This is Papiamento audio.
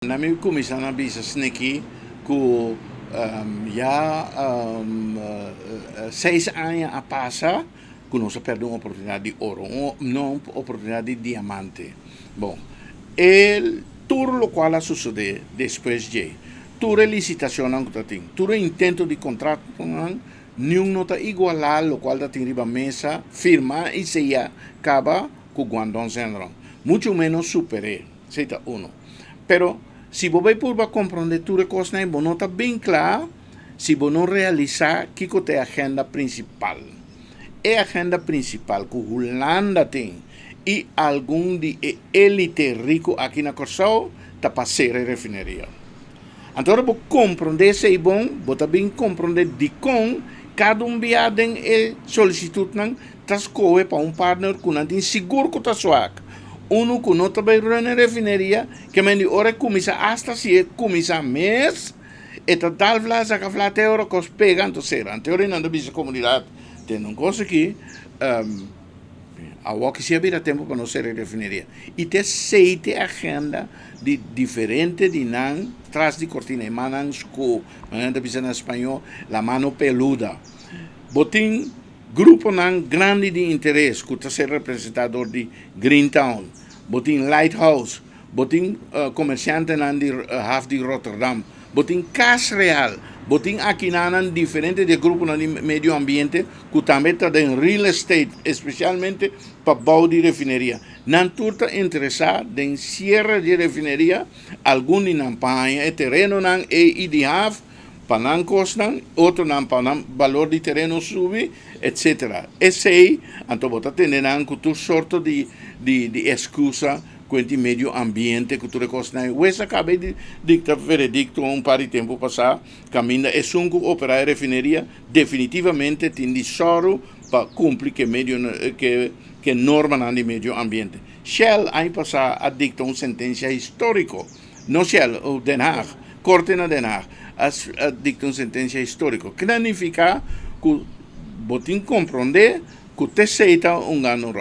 Na mi kuminsá na bisa sneki ku ya 6 aña a pasa ku nos a pèrdè un oportunidat di oro, un, no, un oportunidat di diamante. Bon, e tur loke a sosodé despues di tur e lisitashon ku tin, tur intento di kontrato, ningun no ta igualá loke tin riba mesa, firmá i seyá kaba ku Guangdong Zhenrong. Muchu ménos super'é, esei ta unu. Pero si bo bai purba komprondé tur kos, bo no ta bon kla si bo no realisá kiko ta e agenda prinsipal. E agenda prinsipal ku Hulanda tin i algun di élite riku aki na Kòrsou ta pa sera refineria. Anto, bo komprondé esei bon, bo tambe komprondé di kon kada un bia den e solisitut nan ta skohe pa un partner ku nan tin sigur ku ta swak. Unu ku no ta bai run refineria, ke men di ora kuminsá, hasta si e kuminsá mes, e ta dal vla, saka vla te ora kos pega, anto sera. Anto ora nan bisa komunidat, tin un kos aki, awor ku si a bira tempu pa nos sera refineria. I ta esei ta agenda di diferente di nan tras di kortina, e mannan ku, nan ta bisa na spañó, la mano peluda. Bo tin gruponan grandi di interes ku ta ser representá di Greentown, bo tin Lighthouse, bo tin komersiantenan di haf di Rotterdam, bo tin Kas Real, bo tin aki nan diferente di gruponan di medio ambiente ku tambe ta den real estate, espesialmente pa bou di refineria. Nan tur ta interesá den siere di refineria, algun di nan pa haña e terenonan e i di haf, pa nan kosnan, otronan pa nan balor di tereno subi, etc. Esei, anto bo ta tende nan ku tur sorto di ekskusa ku medio ambiente, ku tur kosnan. Wes a kaba di dikta veredikto un par di tempu pasá, kaminda esun ku operá e refineria definitivamente tin di sòru pa kumpli ku normanan di medio ambiente. Shell aña pasá a dikta un sentensia históriko. No Shell, Den Haag, Korte na Den Haag, a dikta un sentensia históriko. Ku ta nifiká ku bo tin komprondé ku esei ta un gano.